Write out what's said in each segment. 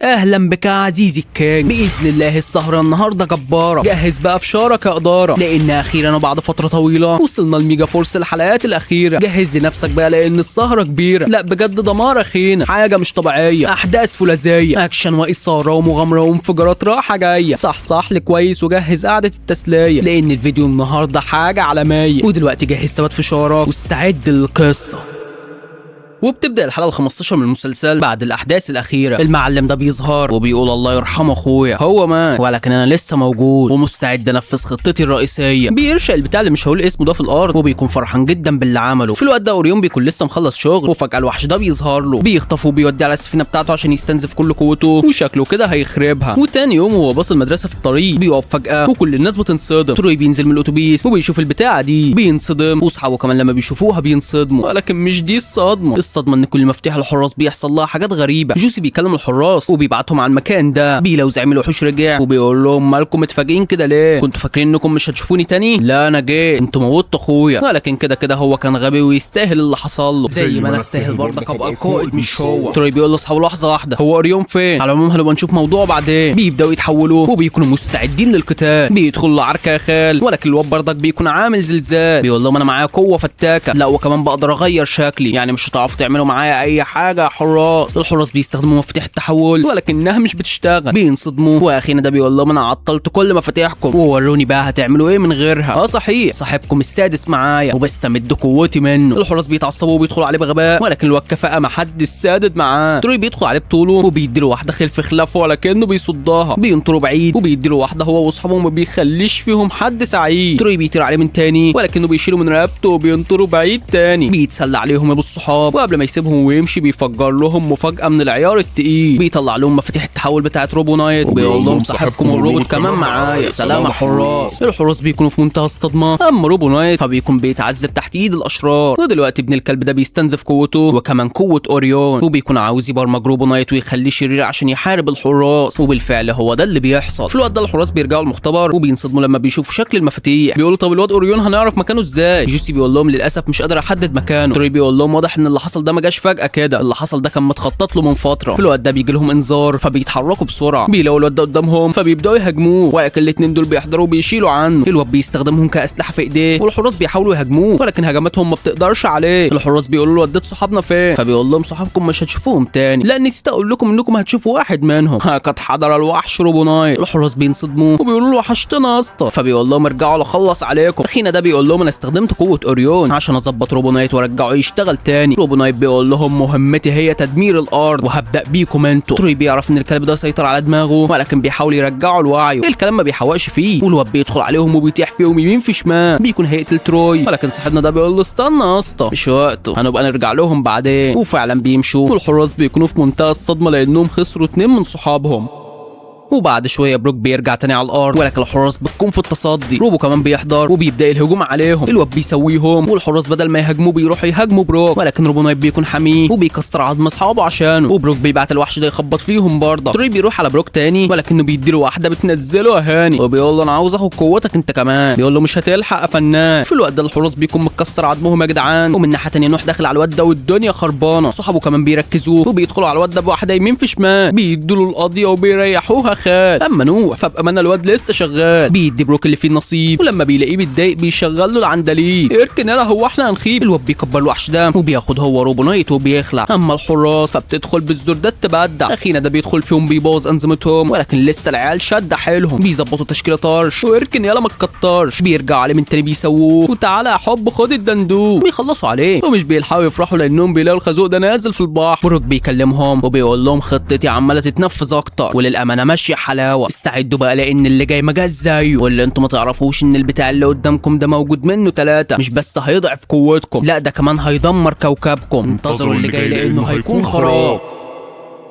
اهلا بك يا عزيزي الكينج. باذن الله السهرة النهارده جبارة. جهز بقى فشارك يا ادارة، لان اخيرا وبعد فترة طويلة وصلنا ل Mega Force الحلقات الاخيرة. جهز لنفسك بقى لان السهرة كبيرة، لا بجد دمار اخينا، حاجة مش طبيعية، احداث فولاذيه، اكشن واثاره ومغامره وانفجارات راحة جاية. صح لي كويس وجهز قعدة التسلية، لان الفيديو النهارده حاجة عالمية. ودلوقتي جهز ثبات فشارك واستعد للقصة. وبتبدا الحلقة ال 15 من المسلسل بعد الاحداث الاخيرة. المعلم ده بيظهر وبيقول الله يرحمه اخويا، هو مات ولكن انا لسه موجود ومستعد انفذ خطتي الرئيسية. بيرشق البتاع اللي مش هقول اسمه ده في الارض، وبيكون فرحان جدا باللي عمله. في الوقت ده اوريون بيكون لسه مخلص شغل، وفجاة الوحش ده بيظهر له، بيخطفه وبيوديه على السفينة بتاعته عشان يستنزف كل قوته، وشكله كده هيخربها. وتاني يوم وهو باص المدرسة في الطريق بيقف فجاة وكل الناس بتنصدم. تروي بينزل من الاتوبيس وبيشوف البتاعه دي بينصدم، واصحابه كمان لما بيشوفوها بينصدموا. ولكن مش دي الصدمة، الصدمة ان كل مفتاح الحراس بيحصل لها حاجات غريبة. جوسي بيكلم الحراس وبيبعتهم على المكان ده، بيلاقوا زعيم الوحوش رجع وبيقول لهم مالكم متفاجئين كده ليه؟ كنتوا فاكرين انكم مش هتشوفوني تاني؟ لا انا جيت، انتوا موتوا اخويا. ولكن كده كده هو كان غبي ويستاهل اللي حصل له، زي ما انا استاهل برضك ابقى القائد مش هو. تروي بيقول لاصحابه لحظة واحدة، هو اوريون فين؟ على العموم هنبقى نشوف موضوعه بعدين. بيبداوا يتحولوا وبيكونوا مستعدين للقتال، بيدخلوا العركه يا خال، ولكن الواد برضك بيكون عامل زلزال. بيقول لهم انا معايا قوة فتاكة، لا وكمان بقدر اغير شكلي، يعني مش هتعرفوا تعملوا معايا اي حاجة يا حراس. الحراس بيستخدموا مفاتيح التحول ولكنها مش بتشتغل، بينصدموا. واخينا ده بيقول لهم انا عطلت كل مفاتيحكم ووروني بقى هتعملوا ايه من غيرها. اه صحيح، صاحبكم السادس معايا وبستمد قوتي منه. الحراس بيتعصبوا وبيدخلوا عليه بغباء، ولكن الواد كفاءة ما حد السادد معاه. تروي بيدخل عليه بطوله وبيديله واحدة خلف خلافه ولكنه بيصدها، بينطروا بعيد وبيديله واحدة هو واصحابه وما بيخليش فيهم حد سعيد. تروي بيطير عليه من تاني ولكنه بيشيله من رقبته وبينطروا بعيد تاني، بيتسلى عليهم يا ابو الصحاب. وقبل ما يسيبهم ويمشي بيفجر لهم مفاجأة من العيار التقيل، بيطلع لهم مفاتيح التحول بتاعت روبو نايت وبيقول لهم صاحبكم الروبوت كمان معايا، سلام يا حراس. الحراس بيكونوا في منتهى الصدمة، اما روبو نايت فبيكون بيتعذب تحت ايد الاشرار. ودلوقتي ابن الكلب ده بيستنزف قوته وكمان قوة اوريون، وبيكون عاوز يبرمج روبو نايت ويخليه شرير عشان يحارب الحراس، وبالفعل هو ده اللي بيحصل. في الوقت ده الحراس بيرجعوا المختبر وبينصدموا لما بيشوفوا شكل المفاتيح. بيقولوا طب الواد اوريون هنعرف مكانه ازاي؟ جوسي بيقول لهم للاسف مش قادر احدد مكانه. تروي بيقول لهم واضح ان اللي حصل ده ما جاش فجأة كده، اللي حصل ده كان متخطط له من فترة. في الوقت ده بيجي لهم انذار فبيتحركوا بسرعة، بيلاقوا الواد ده قدامهم فبيبداوا يهاجموه، ولكن الاثنين دول بيحضروا وبيشيلوا عنه. الواد بيستخدمهم كأسلحة في ايديه والحراس بيحاولوا يهاجموه ولكن هجماتهم ما بتقدرش عليه. الحراس بيقولوا له وديت صحابنا فين؟ فبيقول لهم صحابكم مش هتشوفوهم تاني، لا نسيت اقول لكم انكم هتشوفوا واحد منهم، ها قد حضر الوحش روبو نايت. الحراس بينصدموا وبيقولوا له وحشتنا يا اسطى، فبيقول لهم ارجعوا لاخلص عليكم. اخينا ده بيقول لهم انا استخدمت قوة اوريون عشان اظبط روبو نايت وارجعه يشتغل تاني. روبو نايت بيقول لهم مهمتي هي تدمير الارض وهبدا بيكم انتوا. تروي بيعرف ان الكلب ده سيطر على دماغه ولكن بيحاول يرجعه لوعيه، الكلام ما بيحوقش فيه، والواد بيدخل عليهم وبيطيح فيهم يمين في شمال، بيكون هيقتل تروي، ولكن صاحبنا ده بيقول له استنى يا اسطى مش وقته، هنبقى نرجع لهم بعدين. وفعلا بيمشوا والحراس بيكونوا في منتهى الصدمة لانهم خسروا 2 من صحابهم. وبعد شوية بروك بيرجع تاني على الارض ولكن الحراس بتكون في التصدي. روبو كمان بيحضر وبيبدا الهجوم عليهم، الواد بيسويهم والحراس بدل ما يهاجموا بيروحوا يهاجموا بروك، ولكن روبو نايت بيكون حامية وبيكسر عظم اصحابه عشانه، وبروك بيبعت الوحش ده يخبط فيهم برضه. تروي بيروح على بروك تاني ولكنه بيديله واحدة بتنزله اهاني وبيقول له انا عاوز اخد قوتك انت كمان، بيقول له مش هتلحق يا فنان. في الوقت ده الحراس بيكون متكسر عظمهم يا جدعان. ومن ناحية تانية نوح داخل على الواد ده والدنيا خربانة، صحابه كمان بيركزوه وبيدخلوا على الواد ده بواحدة يمين في شمال، بيدوا له القضية وبيريحوها. اما نوح فبامانه الواد لسه شغال، بيدي بروك اللي فيه النصيب، ولما بيلاقيه متضايق بيشغل له العندليب، اركن يلا هو احنا هنخيب. الواد بيكبر الوحش ده وبياخد هو روبو نايت وبيخلع. اما الحراس فبتدخل بالزردات تبدع، اخينا ده بيدخل فيهم بيبوظ انظمتهم، ولكن لسه العيال شد حيلهم، بيظبطوا تشكيله طرش واركن يلا ما تكترش، بيرجعوا عليه من تاني بيسووه وتعالى يا حب خد الدندوق، بيخلصوا عليه ومش بيلحقوا يفرحوا لانهم بيلاقوا الخازوق ده نازل في البحر. بروك بيكلمهم وبيقول لهم خطتي عماله تتنفذ اكتر وللامانة ماشية حلاوة، استعدوا بقى لان اللي جاي ما جاش زيه، واللي انتم ما تعرفوش ان البتاع اللي قدامكم ده موجود منه 3، مش بس هيضعف قوتكم، لا ده كمان هيدمر كوكبكم، انتظروا اللي جاي لانه هيكون خراب.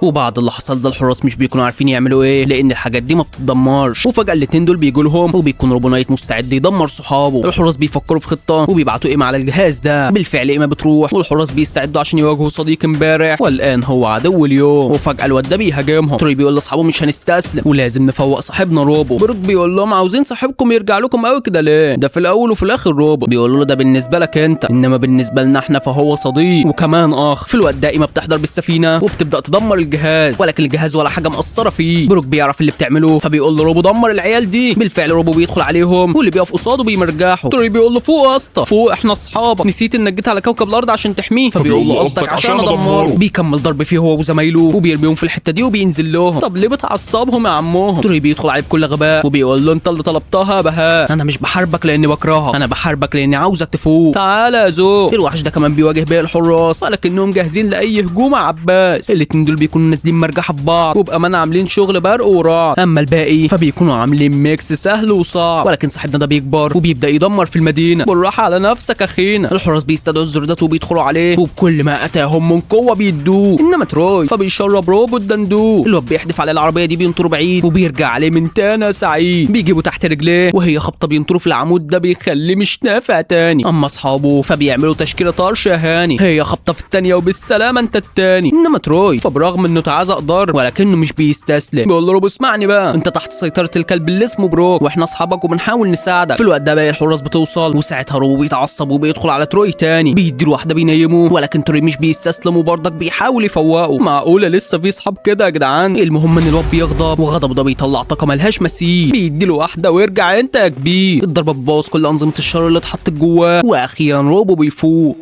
وبعد اللي حصل ده الحراس مش بيكونوا عارفين يعملوا ايه لان الحاجات دي ما بتتدمرش. وفجاة الاتنين دول بيجوا لهم وبيكون روبو نايت مستعد يدمر صحابه. الحراس بيفكروا في خطه وبيبعتوا ايما على الجهاز ده، بالفعل ايما بتروح والحراس بيستعدوا عشان يواجهوا صديق امبارح والان هو عدو اليوم. وفجاة الواد ده بيهاجمهم. تروي بيقول لاصحابه مش هنستسلم ولازم نفوق صاحبنا روبو. بروك بيقول لهم عاوزين صاحبكم يرجع لكم قوي كده ليه؟ ده في الاول وفي الاخر روبو. بيقول له ده بالنسبة لك انت، انما بالنسبة لنا احنا فهو صديق وكمان اخ. في الوقت ده ايما بتحضر بالسفينة وبتبدا تدمر الجهاز، ولكن الجهاز ولا حاجة مقصرة فيه. بروك بيعرف اللي بتعمله فبيقول له روبو دمر العيال دي. بالفعل روبو بيدخل عليهم واللي بيقف قصاده بيمرجحه. تروي بيقول له فوق يا اسطى فوق، احنا اصحابك، نسيت انك جيت على كوكب الارض عشان تحميه؟ فبيقول له قصدك عشان ادمره. بيكمل ضرب فيه هو وزمايله وبيرميهم في الحتة دي وبينزل لهم. طب ليه بتعصبهم يا عمهم؟ تروي بيدخل عليه بكل غباء وبيقول له انت اللي طلبتها يا بهاء، انا مش بحاربك لاني بكرهك، انا بحاربك لاني عاوزك تفوق، تعالى يا زوق. الوحش ده كمان بيواجه باقي الحراس ولكنهم جاهزين لاي هجوم يا عباس. الاتنين دول بيكونوا نازلين مرجحه في بعض وبامانه عاملين شغل برق ورعد. اما الباقي فبيكونوا عاملين mix سهل وصعب، ولكن صاحبنا ده بيكبر وبيبدا يدمر في المدينة. بالراحة على نفسك اخينا. الحراس بيستدعوا الزردات وبيدخلوا عليه وبكل ما اتاهم من قوة بيدوه. انما تروي فبيشرب روبو الدندوق. الواد بيحدف على العربية دي بينطر بعيد وبيرجع عليه من تاني سعيد، بيجيبه تحت رجليه وهي خبطه بينطره في العمود ده بيخليه مش نافع تاني. اما اصحابه فبيعملوا تشكيله طرش يا هاني، هي خبطه في التانية وبالسلامه انت التاني. انما تروي فبرغم انه اتعزق ضرب ولكنه مش بيستسلم، بيقول له روبو اسمعني بقى، انت تحت سيطرة الكلب اللي اسمه بروك واحنا اصحابك وبنحاول نساعدك. في الوقت ده باقي الحراس بتوصل وساعتها روبو بيتعصب وبيدخل على تروي تاني، بيديله واحدة بينيمه، ولكن تروي مش بيستسلم وبرضك بيحاول يفوقه. معقولة لسه في اصحاب كده يا جدعان؟ المهم ان الواد بيغضب وغضبه ده بيطلع طاقة ملهاش مثيل، بيديله واحدة ويرجع انت يا كبير. الضربة بتبوظ كل انظمة الشر اللي اتحطت جواه، واخيرا روبو بيفوق.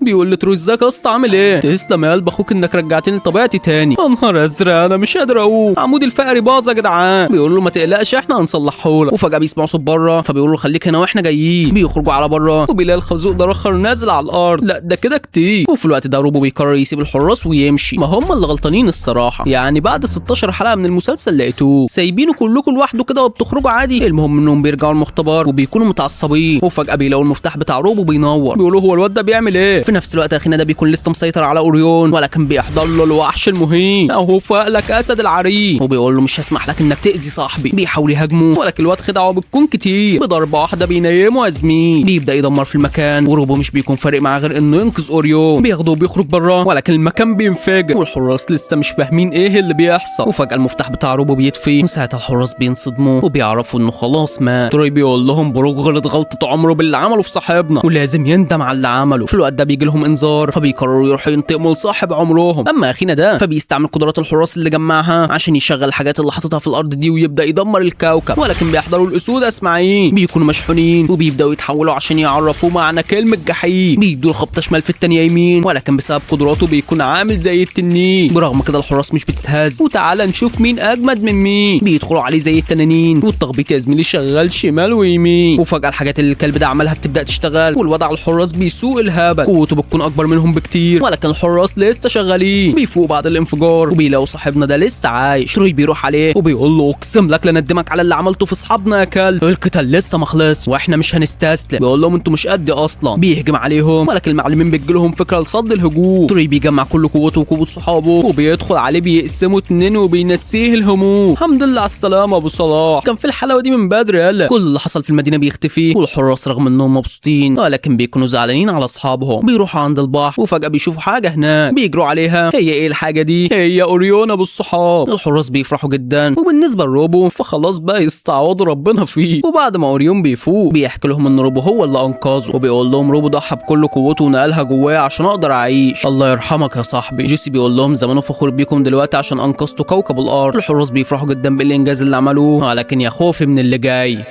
بيقول لتروي ازيك يا اسطى عامل ايه؟ تسلم يا قلب اخوك انك رجعتني لطبيعتي تاني. يا نهار ازرق انا مش قادر اقوم، عمودي الفقري باظ يا جدعان. بيقول له ما تقلقش احنا هنصلحه لك. وفجاة بيسمعوا صوت بره فبيقول له خليك هنا واحنا جايين. بيخرجوا على بره وبيلاقي الخازوق ده رخر نازل على الارض، لا ده كده كتير. وفي الوقت ده روبو بيقرر يسيب الحراس ويمشي، ما هم اللي غلطانين الصراحة، يعني بعد 16 حلقة من المسلسل لقيتوه سايبينه كلكم لوحده كده وبتخرجوا عادي. المهم انهم بيرجعوا المختبر وبيكونوا متعصبين، وفجاة بيلاقوا المفتاح بتاع روبو بينور، بيقولوا هو الواد ده بيعمل ايه؟ في نفس الوقت اخينا ده بيكون لسه مسيطر على اوريون، ولكن بيحضر له الوحش المهين اهو فوق لك اسد العرين، وبيقول له مش هسمح لك انك تاذي صاحبي. بيحاول يهاجمه ولكن الواد خدعه بتكون كتير، بضربه واحدة بينيمه يا زميل. بيبدا يدمر في المكان وروبو مش بيكون فارق معاه غير انه ينقذ اوريون. بياخده وبيخرج بره ولكن المكان بينفجر والحراس لسه مش فاهمين ايه اللي بيحصل. وفجاة المفتاح بتاع روبو بيطفي وساعتها الحراس بينصدموا وبيعرفوا انه خلاص مات. تروي بيقول لهم بروك غلط غلطه عمره باللي عمله في صاحبنا ولازم يندم على اللي عمله. في الوقت ده بيجي لهم انذار فبيقرروا يروحوا ينتقموا لصاحب عمرهم. اما اخينا ده فبيستعمل قدرات الحراس اللي جمعها عشان يشغل الحاجات اللي حاططها في الارض دي ويبدا يدمر الكوكب، ولكن بيحضروا الاسود اسماعيل بيكونوا مشحونين وبيبداوا يتحولوا عشان يعرفوا معنى كلمة جحيم. بيدوا خبطه شمال في التانية يمين، ولكن بسبب قدراته بيكون عامل زي التنين. برغم كده الحراس مش بتتهز، وتعالى نشوف مين اجمد من مين. بيدخلوا عليه زي التنانين والتخبيط يا زميلي شغال شمال ويمين. وفجاة الحاجات اللي الكلب ده عملها بتبدا تشتغل والوضع الحراس بيسوق الهبل، قوته بتكون اكبر منهم بكتير ولكن الحراس لسه شغالين. بيفوقوا بعد الانفجار وبيلاقوا صاحبنا ده لسه عايش. تروي بيروح عليه وبيقول له اقسم لك لندمك على اللي عملته في اصحابنا يا كلب، القتال لسه ما خلص واحنا مش هنستسلم. بيقول لهم انتوا مش قدي اصلا. بيهجم عليهم ولكن المعلمين بتجيلهم فكرة لصد الهجوم. تروي بيجمع كل قوته وقوه صحابه وبيدخل عليه بيقسمه اتنين وبينسيه الهموم. الحمد لله على السلامة ابو صلاح، كان في الحلاوة دي من بدري. يلا كل اللي حصل في المدينة بيختفي والحراس رغم انهم مبسوطين ولكن بيكونوا زعلانين على اصحابهم. بيروحوا عند البحر وفجاة بيشوفوا حاجة هناك بيجروا عليها. هي ايه الحاجة دي؟ هي اوريون ابو الصحاب. الحراس بيفرحوا جدا، وبالنسبة لروبو فخلاص بقى يستعوضوا ربنا فيه. وبعد ما اوريون بيفوق بيحكي لهم ان روبو هو اللي انقذه، وبيقول لهم روبو ضحى بكل قوته ونقلها جواه عشان اقدر اعيش، الله يرحمك يا صاحبي. جيسي بيقول لهم زمانه فخور بيكم دلوقتي عشان انقذتوا كوكب الارض. الحراس بيفرحوا جدا بالانجاز اللي عملوه، ولكن يا خوفي من اللي جاي.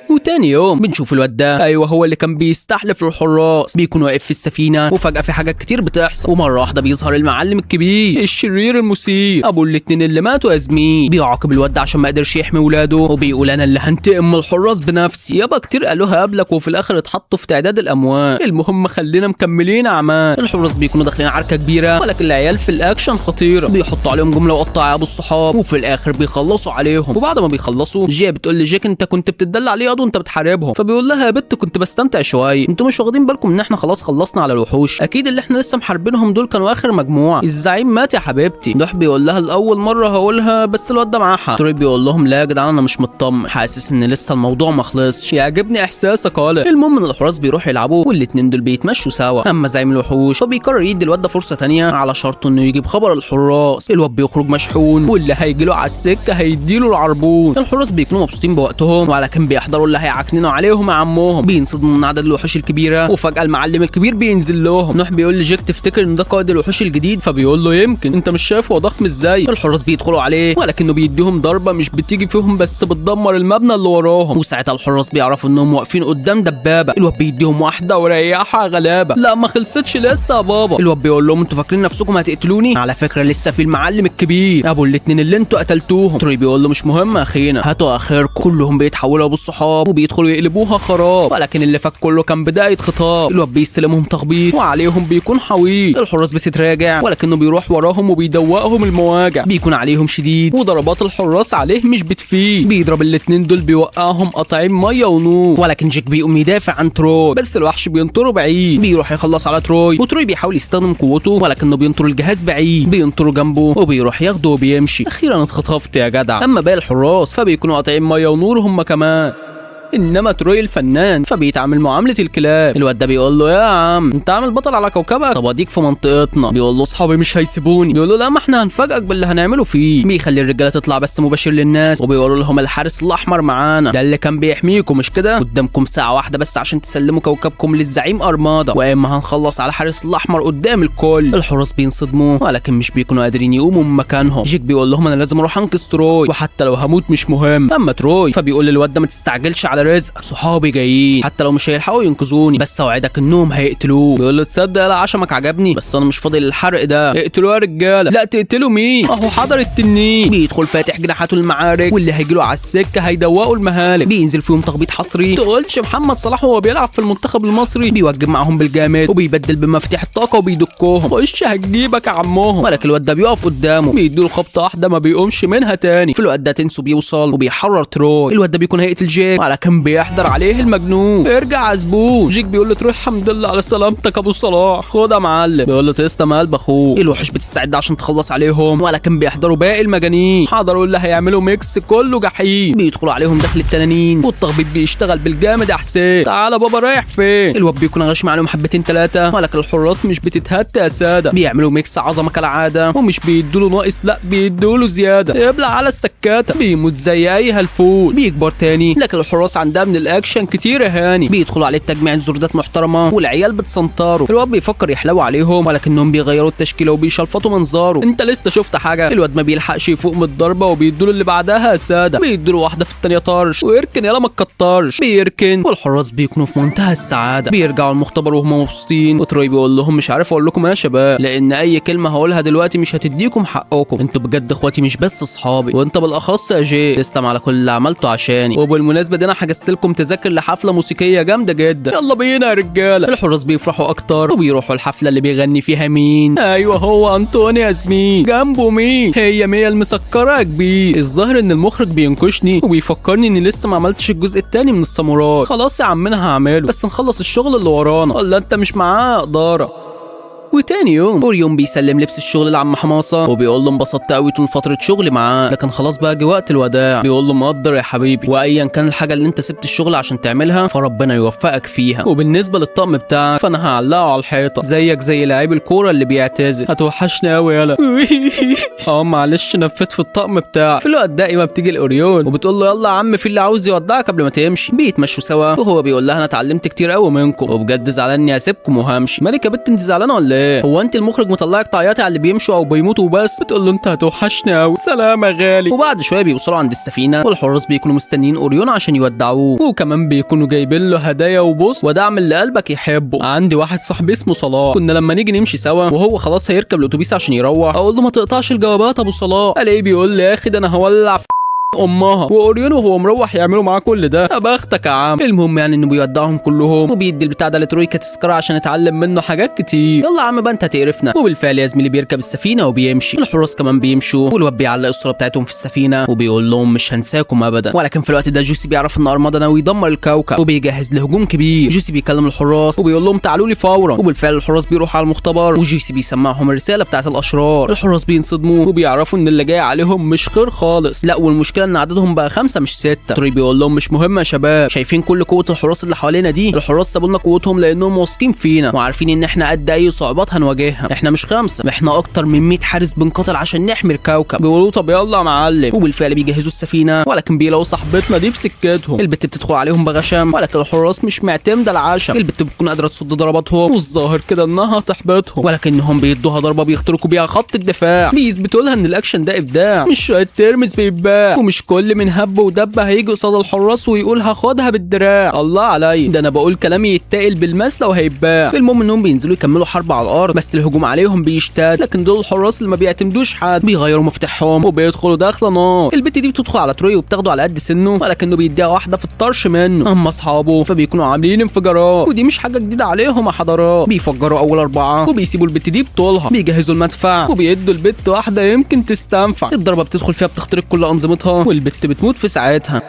وتاني يوم بنشوف الواد ده، ايوه هو اللي كان بيستحلف للحراس، بيكون واقف في السفينة وفجاة في حاجات كتير بتحصل، ومرة واحدة بيظهر المعلم الكبير الشرير المسيء ابو الاتنين اللي ماتوا يا زميل. بيعاقب الواد ده عشان ما قدرش يحمي ولاده، وبيقول انا اللي هنتقم من الحراس بنفسي. يابا كتير قالوها قبلك وفي الاخر اتحطوا في تعداد الاموات. المهم خلينا مكملين اعمال. الحراس بيكونوا داخلين عركة كبيرة، ولكن العيال في الاكشن خطيرة، بيحطوا عليهم جملة وقطع يا ابو الصحاب، وفي الاخر بيخلصوا عليهم. وبعد ما بيخلصوا جيا بتقول لجيك انت كنت بتدلع ليه وانت بتحاربهم؟ فبيقول لها يا بت كنت بستمتع شوية، انتوا مش واخدين بالكم ان احنا خلاص خلصنا على الوحوش؟ اكيد اللي احنا لسه محاربينهم دول كانوا اخر مجموعة، الزعيم مات يا حبيبتي. دوح بيقول لها الاول مرة هقولها بس الواد ده معاه حق. تروي بيقول لهم لا يا جدعان انا مش مطمن، حاسس ان لسه الموضوع ما خلصش، يعجبني احساسك قال. المهم ان الحراس بيروحوا يلعبوا والاتنين دول بيتمشوا سوا. اما زعيم الوحوش فبيقرر يدي الواد ده فرصة ثانية على شرط انه يجيب خبر الحراس. الواد بيخرج مشحون واللي هيجي له على السكة هيديله العربون. الحراس بيكونوا مبسوطين بوقتهم، ولكن بيحضروا اللي هيعكننوا عليهم يا عمهم. بينصدموا من عدد الوحوش الكبيرة، وفجاة المعلم الكبير بينزل لهم. نوح بيقول لجيك تفتكر ان ده قائد الوحوش الجديد؟ فبيقول له يمكن، انت مش شايف هو ضخم ازاي؟ الحراس بيدخلوا عليه ولكنه بيديهم ضربه مش بتيجي فيهم بس بتدمر المبنى اللي وراهم. وساعتها الحراس بيعرفوا انهم واقفين قدام دبابة. الواد بيديهم واحدة وريحها غلابة. لا ما خلصتش لسه يا بابا. الواد بيقول لهم انتوا فاكرين نفسكم هتقتلوني؟ على فكرة لسه في المعلم الكبير ابو الاثنين اللي انتوا قتلتوهم. تروي بيقول له مش مهم يا اخينا، هاتوا اخركم. كلهم بيتحولوا ابو الصحاب وبيدخلوا يقلبوها خراب، ولكن اللي فات كله كان بداية خطاب. الواد بيستلمهم تخبيط وعليهم بيكون حويط. الحراس بتتراجع ولكنه بيروح وراهم وبيدوقهم المواجع. بيكون عليهم شديد وضربات الحراس عليه مش بتفيد. بيضرب الاثنين دول بيوقعهم قطعين مية ونور، ولكن جيك بيقوم يدافع عن تروي بس الوحش بينطره بعيد. بيروح يخلص على تروي، وتروي بيحاول يستخدم قوته ولكنه بينطر الجهاز بعيد، بينطره جنبه وبيروح ياخده وبيمشي. اخيرا اتخطفت يا جدع. اما باقي الحراس فبيكونوا قاطعين مية ونور هم كمان. انما تروي الفنان فبيتعامل معاملة الكلاب. الواد ده بيقول له يا عم انت عامل بطل على كوكبك، طب اديك في منطقتنا. بيقول له اصحابي مش هيسيبوني. بيقول له لا ما احنا هنفاجئك باللي هنعمله فيه. بيخلي الرجالة تطلع بس مباشر للناس وبيقولوا لهم الحارس الاحمر معانا، ده اللي كان بيحميكم مش كده؟ قدامكم ساعة واحدة بس عشان تسلموا كوكبكم للزعيم ارمادا، واما هنخلص على الحارس الاحمر قدام الكل. الحراس بينصدموا ولكن مش بيكونوا قادرين يقوموا من مكانهم. جيك بيقول لهم انا لازم اروح انقذ تروي وحتى لو هموت مش مهم. اما تروي فبيقول للواد ده ما تستعجلش على رزق، صحابي جايين حتى لو مش هيلحقوا ينقذوني بس اوعدك انهم هيقتلوه. بيقول له تصدق لا عشمك عجبني بس انا مش فاضي للحرق ده، اقتلوه يا رجاله. لا تقتلوا مين؟ اهو حضر التنين. بيدخل فاتح جناحاته المعارك واللي هيجيله على السكة هيدوقوا المهالك. بينزل فيهم تخبيط حصري تقولش محمد صلاح وهو بيلعب في المنتخب المصري. بيوجب معاهم بالجامد وبيبدل بمفاتيح الطاقة وبيدكوهم، خش هتجيبك يا عمهم. ولكن الواد ده بيقف قدامه بيديله خبطه واحدة ما بيقومش منها تاني. في الوقت ده تنسو بيوصل وبيحرر تروي. الواد ده بيكون هيقتل جيك ولكن بيحضر عليه المجنون. ارجع يا زبون. جيك بيقول له تروح الحمد لله على سلامتك ابو صلاح، خد يا معلم. بيقول له تسلم يا قلب اخوه. الوحوش بتستعد عشان تخلص عليهم ولكن بيحضروا باقي المجانين. حضروا اللي هيعملوا mix كله جحيم. بيدخلوا عليهم دخل التنانين والتخبيط بيشتغل بالجامد. يا حسين تعالى بابا رايح فين؟ الواد بيكون غشم عليهم حبتين ثلاثة ولكن الحراس مش بتتهت يا ساده. بيعملوا mix عظمه كالعادة ومش بيدوا له ناقص، لا بيدوا له زيادة. يبلع على السكاته بيموت زي اي هلفوت. بيكبر تاني لكن الحراس عندها من الاكشن كتير يا هاني. بيدخلوا عليه بتجميع زردات محترمه والعيال بتسنطره. الواد بيفكر يحلو عليهم ولكنهم بيغيروا التشكيلة وبيشلفطوا منظره. انت لسه شفت حاجة؟ الواد ما بيلحقش يفوق من الضربة وبيدوا له اللي بعدها يا ساده. بيدوا له واحدة في الثانية طرش ويركن يلا ما تكترش. بيركن والحراس بيكونوا في منتهى السعادة. بيرجعوا المختبر وهم مبسوطين. وتروي بيقول لهم مش عارف اقول لكم يا شباب لان اي كلمة هقولها دلوقتي مش هتديكم حقكم، انتوا بجد اخواتي مش بس اصحابي، وانت بالاخص يا جي تسلم على كل اللي عملته عشاني. وبالمناسبة دي انا حجزت لكم تذاكر لحفله موسيقية جامدة جدا، يلا بينا يا رجاله. الحراس بيفرحوا اكتر وبيروحوا الحفلة اللي بيغني فيها مين؟ ايوه هو انطوني ياسمين. جنبه مين؟ هي ميا المسكره يا كبير. الظاهر ان المخرج بينكشني وبيفكرني اني لسه ما عملتش الجزء الثاني من الساموراي. خلاص يا عمنا هعمله بس نخلص الشغل اللي ورانا، ولا انت مش معاه ادارة؟ وتاني يوم اوريون بيسلم لبس الشغل لعم حماصه وبيقول له انبسطت قوي طول فترة شغلي معاه، لكن خلاص بقى جه وقت الوداع. بيقول له مقدر يا حبيبي، وايا كان الحاجة اللي انت سبت الشغل عشان تعملها فربنا يوفقك فيها، وبالنسبة للطقم بتاعك فانا هعلقه على الحيطة زيك زي لعيب الكورة اللي بيعتزل، هتوحشني قوي يالا. اه معلش نفيت في الطقم بتاعك. في الوقت ده ايما بتيجي لاوريون وبتقول له يلا يا عم في اللي عاوز يودعك قبل ما تمشي. بيتمشوا سوا وهو بيقول لها انا اتعلمت كتير قوي منكم وبجد زعلان اني هسيبكم وهمشي. مالك يا بنت انت زعلانة ولا ايه؟ هو انت المخرج مطلعك تعيطي على اللي بيمشوا او بيموتوا وبس؟ بتقول له انت هتوحشني قوي، سلام يا غالي. وبعد شوية بيوصلوا عند السفينة والحراس بيكونوا مستنيين اوريون عشان يودعوه، وكمان بيكونوا جايبين له هدايا وبص ودعم اللي قلبك يحبه. عندي واحد صاحبي اسمه صلاح، كنا لما نيجي نمشي سوا وهو خلاص هيركب الاتوبيس عشان يروح اقول له ما تقطعش الجوابات ابو صلاح، الاقيه بيقول لي يا اخي ده انا هولع في امها. واوريون وهو مروح يعملوا معاه كل ده، يا بختك يا عم. المهم يعني انه بيودعهم كلهم وبيدي البتاع ده لتروي كتذكره عشان يتعلم منه حاجات كتير. يلا يا عم بقى انت هتقرفنا. وبالفعل يا زميلي بيركب السفينة وبيمشي، الحراس كمان بيمشوا، والواد بيعلق الصورة بتاعتهم في السفينة وبيقول لهم مش هنساكم ابدا. ولكن في الوقت ده جوسي بيعرف ان ارمادا ناوي يدمر الكوكب وبيجهز لهجوم كبير. جوسي بيكلم الحراس وبيقول لهم تعالوا لي فورا، وبالفعل الحراس بيروحوا على المختبر وجوسي بيسمعهم الرسالة بتاعت الاشرار. الحراس بينصدموا وبيعرفوا ان اللي جاي عليهم مش خير خالص. لا والمشكلة ان عددهم بقى 5 مش 6. تروي بيقول لهم مش مهم يا شباب، شايفين كل قوة الحراس اللي حوالينا دي؟ الحراس سابوا لنا قوتهم لانهم واثقين فينا وعارفين ان احنا قد اي صعوبات هنواجهها. احنا مش 5، احنا اكتر من 100 حارس بنقاتل عشان نحمي الكوكب. بيقولوا طب يلا يا معلم، وبالفعل بيجهزوا السفينة، ولكن بيلاقوا صاحبتنا دي في سكتهم. البت بتدخل عليهم بغشم، ولكن الحراس مش معتمدة العشم. البت بتكون قادرة تصد ضرباتهم، والظاهر كده انها تحبطهم، ولكنهم بيدوها ضربه بيخترقوا بيها خط الدفاع. بيثبتوا لها ان الاكشن ده ابداع، مش شوية ترمس بيتباع، ومش كل من هب ودب هيجي قصاد الحراس ويقول هاخدها بالدراع. الله عليا، ده انا بقول كلامي يتقل بالماس لو هيتباع. المهم انهم بينزلوا يكملوا حرب على الارض، بس الهجوم عليهم بيشتد، لكن دول الحراس اللي ما بيعتمدوش حد، بيغيروا مفتاحهم وبيدخلوا داخله نار. البت دي بتدخل على تروي وبتاخده على قد سنة، ولكنه بيديها واحدة في الطرش منه. اما اصحابه فبيكونوا عاملين انفجارات، ودي مش حاجة جديدة عليهم يا حضارات. بيفجروا اول 4 وبيسيبوا البت دي بطولها، بيجهزوا المدفع وبيدوا البت واحدة يمكن تستنفع. الضربة بتدخل فيها بتخترق كل انظمتها، والبت بتموت في ساعتها.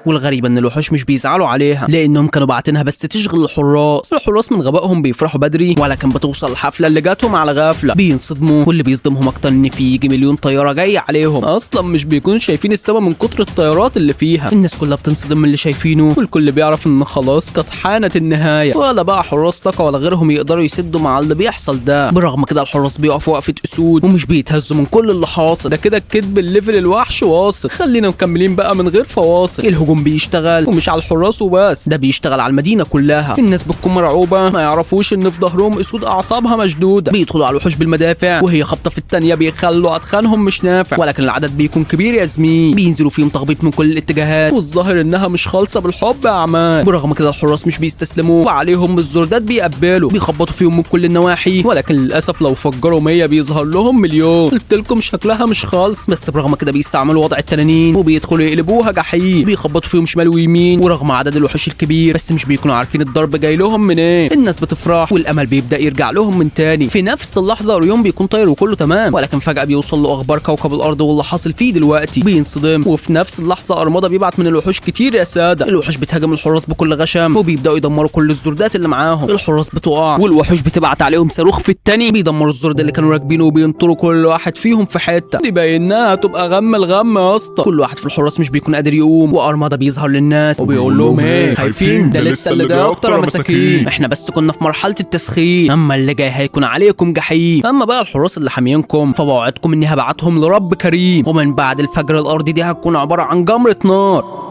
والغريبة ان الوحوش مش بيزعلوا عليها لانهم كانوا باعتينها بس تشغل الحراس. الحراس من غبائهم بيفرحوا بدري، ولكن بتوصل الحفلة اللي جاتهم على غفلة بينصدموا. واللي بيصدمهم اكتر ان في يجي مليون طيارة جاية عليهم، اصلا مش بيكونوا شايفين السما من كتر الطيارات اللي فيها. الناس كلها بتنصدم من اللي شايفينه، والكل بيعرف ان خلاص قد حانت النهاية، ولا بقى حراس طاقة ولا غيرهم يقدروا يسدوا مع اللي بيحصل ده. برغم كده الحراس بيقفوا وقفه اسود ومش بيتهزوا من كل اللي حاصل ده. كده الكذب ال level الوحش واصل. خلينا مكملين بقى من غير فواصل. الهجوم بيشتغل، ومش على الحراس وبس، ده بيشتغل على المدينة كلها. الناس بتكون مرعوبه، ما يعرفوش ان في ظهرهم اسود اعصابها مشدودة. بيدخلوا على الوحوش بالمدافع، وهي خبطه في الثانية بيخلوا ادخانهم مش نافع، ولكن العدد بيكون كبير يا زميل. بينزلوا فيهم تخبيط من كل الاتجاهات، والظاهر انها مش خالصة بالحب يا عمال. برغم كده الحراس مش بيستسلموا، وعليهم بالزردات بيقبلوا، بيخبطوا فيهم من كل النواحي، ولكن للاسف لو فجروا 100 بيظهر لهم مليون. قلت لكم شكلها مش خالص. بس برغم كده بيستعملوا وضع التنانين وبيدخلوا يقلبوها جحيم، بيخبطوا فيهم شمال ويمين، ورغم عدد الوحوش الكبير بس مش بيكونوا عارفين الضرب جاي لهم منين. الناس بتفرح والامل بيبدا يرجع لهم من تاني. في نفس اللحظة اوريون بيكون طاير وكله تمام، ولكن فجاة بيوصل له اخبار كوكب الارض واللي حاصل فيه دلوقتي، بينصدم. وفي نفس اللحظة ارمادا بيبعت من الوحوش كتير يا ساده. الوحوش بتهاجم الحراس بكل غشم، وبيبداوا يدمروا كل الزردات اللي معاهم. الحراس بتقع والوحوش بتبعت عليهم صاروخ في التاني، بيدمروا الزرد اللي كانوا راكبينه وبينطروا كل واحد فيهم في حتة. دي باينها تبقى غم الغم يا اسطى. كل واحد في الحراس مش بيكون قادر يقوم، وارمادا بيظهر للناس وبيقول لهم ايه، خايفين؟ ده لسه اللي جاي اكتر يا مساكين، احنا بس كنا في مرحلة التسخين، اما اللي جاي هيكون عليكم جحيم. اما بقى الحراس اللي حامينكم فبوعدكم اني هبعتهم لرب كريم، ومن بعد الفجر الارض دي هتكون عبارة عن جمرة نار.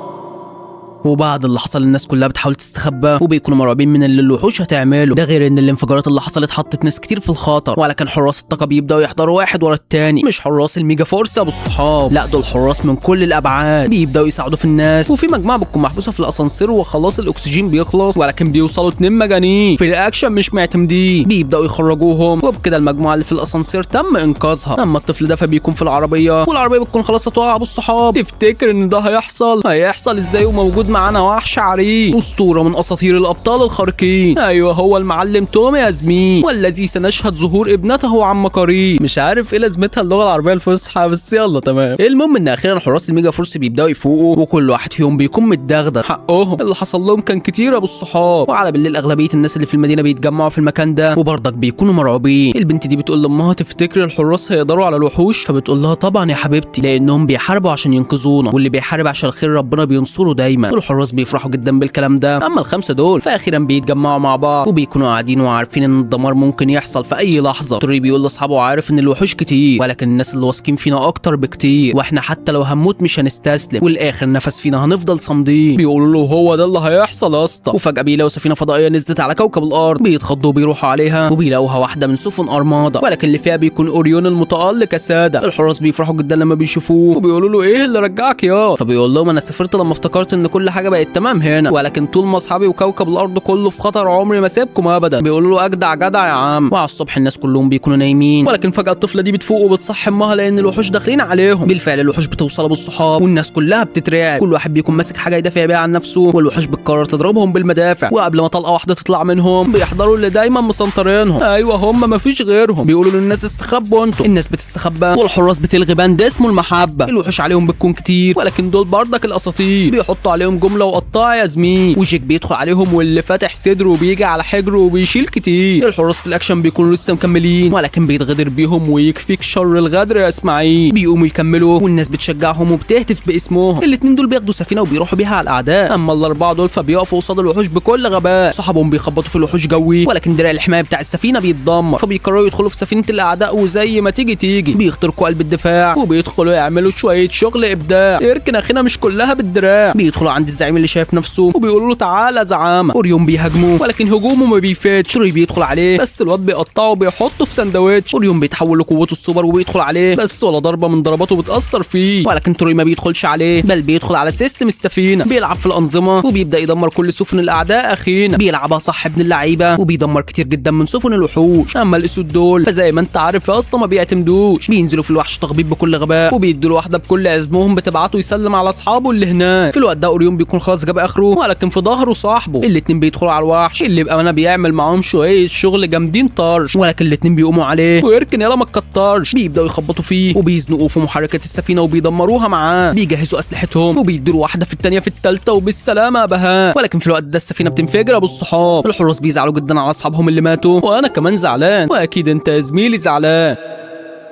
وبعد اللي حصل الناس كلها بتحاول تستخبى، وبيكونوا مرعوبين من اللي الوحوش هتعمله، ده غير ان الانفجارات اللي حصلت حطت ناس كتير في الخطر. ولكن حراس الطاقة بيبداوا يحضروا واحد ورا التاني، مش حراس الميجا فورس يا ابو الصحاب، لا دول حراس من كل الابعاد، بيبداوا يساعدوا في الناس. وفي مجموعة بتكون محبوسة في الاسانسير وخلاص الاكسجين بيخلص، ولكن بيوصلوا 2 مجانين في الاكشن مش معتمدين، بيبداوا يخرجوهم، وبكده المجموعة اللي في الاسانسير تم انقاذها. اما الطفل ده فبيكون في العربية، والعربية بتكون خلاص هتقع ابو الصحاب. تفتكر ان ده هيحصل؟ هيحصل ازاي وموجود معانا وحش عريق، اسطورة من اساطير الابطال الخارقين؟ ايوه هو المعلم تومي يا زميل، والذي سنشهد ظهور ابنته عما قريب. مش عارف ايه لازمتها اللغة العربية الفصحى، بس يلا تمام. المهم ان اخيرا حراس الميجا فورس بيبداوا يفوقوا، وكل واحد فيهم بيكون متدغدغ، حقهم اللي حصل لهم كان كتير ابو الصحاب. وعلى بالليل اغلبية الناس اللي في المدينة بيتجمعوا في المكان ده، وبرضك بيكونوا مرعوبين. البنت دي بتقول لامها تفتكر الحراس هيقدروا على الوحوش؟ فبتقول لها طبعا يا حبيبتي، لانهم بيحاربوا عشان ينقذونا، واللي بيحارب عشان خير ربنا بينصره دايما. الحراس بيفرحوا جدا بالكلام ده. اما الخمسة دول فاخيرا بيتجمعوا مع بعض، وبيكونوا قاعدين وعارفين ان الدمار ممكن يحصل في اي لحظة. تري بيقول لاصحابه عارف ان الوحوش كتير، ولكن الناس اللي واثقين فينا اكتر بكتير، واحنا حتى لو هنموت مش هنستسلم، والاخر نفس فينا هنفضل صامدين. بيقولوا له هو ده اللي هيحصل يا اسطى. وفجاة بيلاقوا سفينة فضائية نزلت على كوكب الارض، بيتخضوا وبيروحوا عليها، وبيلاقوها واحدة من سفن ارمادا، ولكن اللي فيها بيكون اوريون المتالق يا ساده. الحراس بيفرحوا جدا لما بيشوفوه، وبيقولوا له ايه اللي رجعك يا؟ فبيقول لهم انا سافرت لما افتكرت ان كل حاجة بقت تمام هنا، ولكن طول ما اصحابي وكوكب الارض كله في خطر عمري ما سيبكم ابدا. بيقولوا له اجدع جدع يا عم. وعلى الصبح الناس كلهم بيكونوا نايمين، ولكن فجاة الطفلة دي بتفوق وبتصحي امها لان الوحوش داخلين عليهم. بالفعل الوحوش بتوصل بالصحاب، والناس كلها بتترعب، كل واحد بيكون ماسك حاجة يدافع بيها عن نفسه، والوحوش بتقرر تضربهم بالمدافع، وقبل ما طلقه واحدة تطلع منهم بيحضروا اللي دايما مسنطرينهم. ايوه هم مفيش غيرهم. بيقولوا للناس استخبوا انتوا، الناس بتستخبى، والحراس بتلغي بند اسمه المحبة. الوحوش عليهم بتكون كتير، ولكن دول برضك الاساطير بيحطوا عليهم جملة وقطاع يا زميل. وجيك بيدخل عليهم واللي فاتح صدره وبيجي على حجره وبيشيل كتير. الحراس في الاكشن بيكونوا لسه مكملين، ولكن بيتغدر بيهم ويكفيك شر الغدر يا اسماعيل. بيقوموا يكملوا والناس بتشجعهم وبتهتف باسمهم. الاثنين دول بياخدوا سفينة وبيروحوا بيها على الاعداء. اما الاربعة دول فبيقفوا قصاد الوحوش بكل غباء. صحابهم بيخبطوا في الوحوش جوي، ولكن درع الحماية بتاع السفينة بيتدمر، فبيقرروا يدخلوا في سفينة الاعداء وزي ما تيجي تيجي. بيخترقوا قلب الدفاع وبيدخلوا يعملوا شوية شغل ابداع. اركن اخينا مش كلها بالدراع. بيدخلوا عند الزعيم اللي شايف نفسه وبيقولوا له تعالى زعامه. اوريون بيهاجموه ولكن هجومه ما بيفيدش. تروي بيدخل عليه بس الواد بيقطعه وبيحطه في سندوتش. اوريون بيتحول لقوته السوبر وبيدخل عليه بس ولا ضربه من ضرباته بتاثر فيه، ولكن تروي ما بيدخلش عليه بل بيدخل على system السفينة، بيلعب في الانظمة وبيبدا يدمر كل سفن الاعداء اخينا. بيلعبها صح ابن اللعيبة وبيدمر كتير جدا من سفن الوحوش. اما الاسود دول فزي ما انت عارف يا اسطى ما بيعتمدوش، بينزلوا في الوحش تخبيط بكل غباء وبيدوا له واحدة بكل عزمهم بتبعته يسلم على اصحابه اللي هناك. في الوقت ده اوريون بيكون خلاص جاب اخره، ولكن في ظهره صاحبه. الاثنين بيدخلوا على الوحش اللي بامانه بيعمل معاهم شوية شغل جامدين طرش، ولكن الاثنين بيقوموا عليه ويركن يلا ما تكترش. بيبداوا يخبطوا فيه وبيزنقوه في محركات السفينة وبيدمروها معاه. بيجهزوا اسلحتهم وبيدوا واحدة في الثانية في الثالثة وبالسلامه يا بهاء. ولكن في الوقت ده السفينة بتنفجر ابو الصحاب. الحراس بيزعلوا جدا على اصحابهم اللي ماتوا، وانا كمان زعلان واكيد انت يا زميلي زعلان،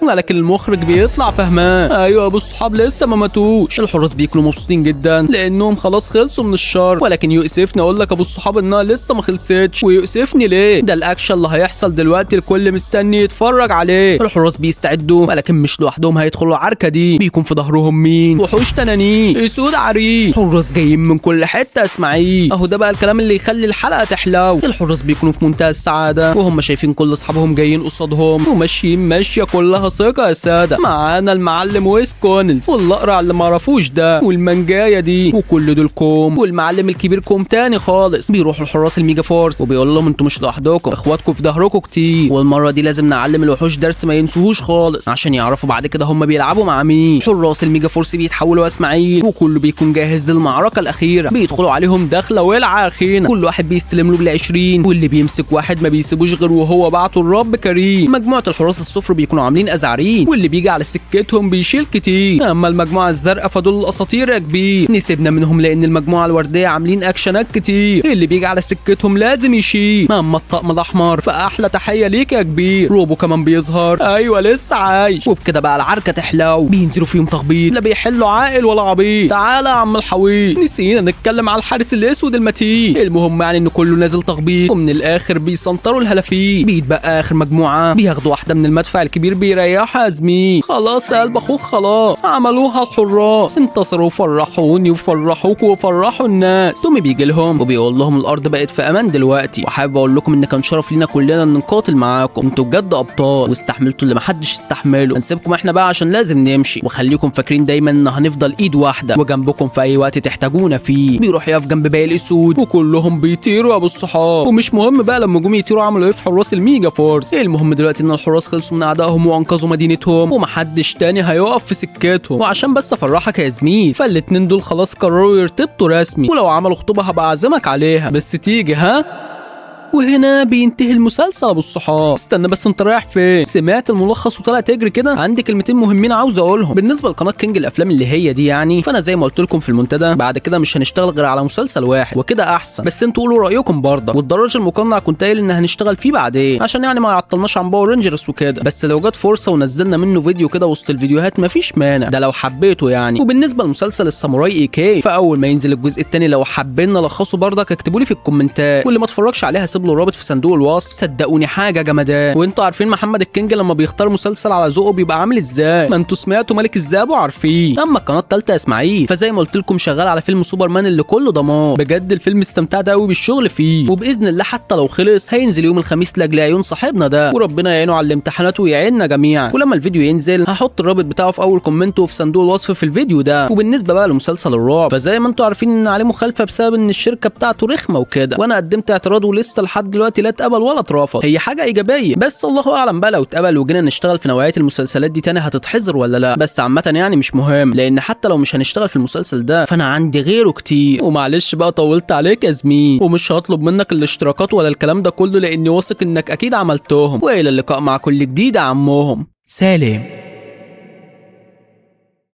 ولكن المخرج بيطلع فهمان. ايوه ابو الصحاب لسه ما ماتوش. الحراس بيكونوا مبسوطين جدا لانهم خلاص خلصوا من الشر، ولكن يؤسفني اقول لك ابو الصحاب انها لسه ما خلصتش. ويؤسفني ليه؟ ده الاكشن اللي هيحصل دلوقتي الكل مستني يتفرج عليه. الحراس بيستعدوا ولكن مش لوحدهم هيدخلوا العركه دي، بيكون في ظهرهم مين؟ وحوش تنانين اسود عريق، حراس جايين من كل حتة. اسمعيه اهو ده بقى الكلام اللي يخلي الحلقة تحلو. الحراس بيكونوا في منتهى السعادة وهم شايفين كل اصحابهم جايين قصادهم وماشيين ماشية كلها ثقة يا ساده. معانا المعلم ويس كونلز والاقرع اللي معرفوش ده والمنجايه دي وكل دول كوم، والمعلم الكبير كوم تاني خالص. بيروحوا الحراس ال Mega Force وبيقول لهم انتوا مش لوحدكم، اخواتكم في ظهركم كتير، والمرة دي لازم نعلم الوحوش درس ما ينسوهوش خالص عشان يعرفوا بعد كده هم بيلعبوا مع مين. حراس ال Mega Force بيتحولوا اسماعيل وكله بيكون جاهز للمعركة الاخيرة. بيدخلوا عليهم دخله ولعه اخينا، كل واحد بيستلم له بال20 واللي بيمسك واحد ما بيسيبوش غير وهو بعته الرب كريم. مجموعة الحراس الصفر بيكونوا عاملين ازعرين واللي بيجي على سكتهم بيشيل كتير. اما المجموعة الزرقاء فدول الاساطير يا كبير، نسيبنا منهم لان المجموعة الوردية عاملين اكشنات كتير، اللي بيجي على سكتهم لازم يشيل. اما الطقم الاحمر فاحلى تحية ليك يا كبير. روبو كمان بيظهر، ايوه لسه عايش. وبكده بقى العركه تحلو، بينزلوا فيهم تخبيط لا بيحلوا عاقل ولا عبيط. تعالى يا عم الحويط، نسينا نتكلم على الحارس الاسود المتين. المهم يعني ان كله نازل تخبيط ومن الاخر بيسنطروا الهلافيل. بيتبقى اخر مجموعة بياخدوا واحدة من المدفع الكبير بيريحها يا زميل. خلاص يا قلب اخوك خلاص، عملوها الحراس، انتصروا وفرحوني وفرحوك وفرحوا الناس. تومي بيجي لهم وبيقول لهم الارض بقت في امان دلوقتي، وحابب اقول لكم ان كان شرف لينا كلنا ان نقاتل معاكم، انتوا بجد ابطال واستحملتوا اللي محدش استحمله. هنسيبكم احنا بقى عشان لازم نمشي، وخليكم فاكرين دايما ان هنفضل ايد واحدة وجنبكم في اي وقت تحتاجونا فيه. بيروح يقف جنب باقي الاسود وكلهم بيطيروا يا ابو الصحاب، ومش مهم بقى لما جم يطيروا عملوا ايه في حراس ال Mega Force. المهم دلوقتي ان الحراس خلصوا من اعدائهم وانقذوا مدينتهم ومحدش تاني هيقف في سكتهم. وعشان بس افرحك يا زميل، فالاتنين دول خلاص قرروا يرتبطوا رسمي، ولو عملوا خطوبه هبقى اعزمك عليها، بس تيجي ها. وهنا بينتهي المسلسل ابو الصحاب. استنى بس انت رايح فين؟ سمعت الملخص وطلع تجري كده؟ عندي كلمتين مهمين عاوز اقولهم. بالنسبة لقناه كينج الافلام اللي هي دي يعني، فانا زي ما قلت لكم في المنتدى بعد كده مش هنشتغل غير على مسلسل واحد وكده احسن، بس انتوا قولوا رايكم برضه. والدراج المقنع كنت قايل ان هنشتغل فيه بعدين عشان يعني ما يعطلناش عن Power Rangers وكده، بس لو جت فرصة ونزلنا منه فيديو كده وسط الفيديوهات مفيش مانع، ده لو حبيته يعني. وبالنسبة لمسلسل الساموراي اي كي، فاول ما ينزل الجزء الثاني لو حابين نلخصه برضك اكتبوا لي في الكومنتات، واللي ما اتفرجش عليها سيب له الرابط في صندوق الوصف. صدقوني حاجة جمدان. وانتوا عارفين محمد الكينج لما بيختار مسلسل على ذوقه بيبقى عامل ازاي، ما انتوا سمعتوا ملك الذئاب وعارفين. اما القناة الثالثة اسماعيل، فزي ما قلت لكم شغال على فيلم سوبرمان اللي كله دمار، بجد الفيلم استمتعت قوي بالشغل فيه، وباذن الله حتى لو خلص هينزل يوم الخميس لاجل عيون صاحبنا ده، وربنا يعينه على الامتحانات ويعيننا جميعا. ولما الفيديو ينزل هحط الرابط بتاعه في اول comment وفي صندوق الوصف في الفيديو ده. وبالنسبة بقى لمسلسل الرعب، فزي ما انتوا عارفين ان عليه مخالفة بسبب ان الشركة بتاعته رخمة وكده، وانا قدمت اعتراض ولسه لحد دلوقتي لا اتقبل ولا اترفض. هي حاجة ايجابية، بس الله اعلم بقى لو اتقبل وجينا نشتغل في نوعية المسلسلات دي تاني هتتحظر ولا لا. بس عامة يعني مش مهم، لان حتى لو مش هنشتغل في المسلسل ده فانا عندي غيره كتير. ومعلش بقى طولت عليك يا زميل، ومش هطلب منك الاشتراكات ولا الكلام ده كله لاني واثق انك اكيد عملتهم. والى اللقاء مع كل جديد عمهم. سلام.